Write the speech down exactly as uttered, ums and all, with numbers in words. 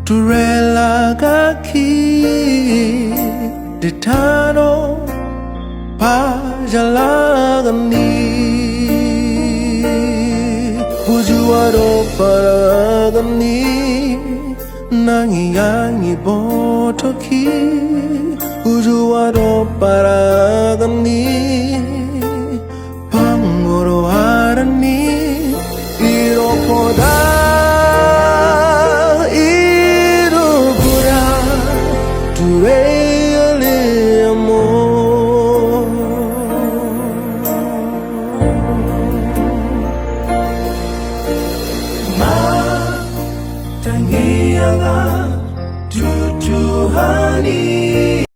Ture lagak i di tano pajalangan i. Bujua do paragan i, nangiangi botok i. Bujua do paragan i, pangoroaran i. Iropo da, iropo da, ture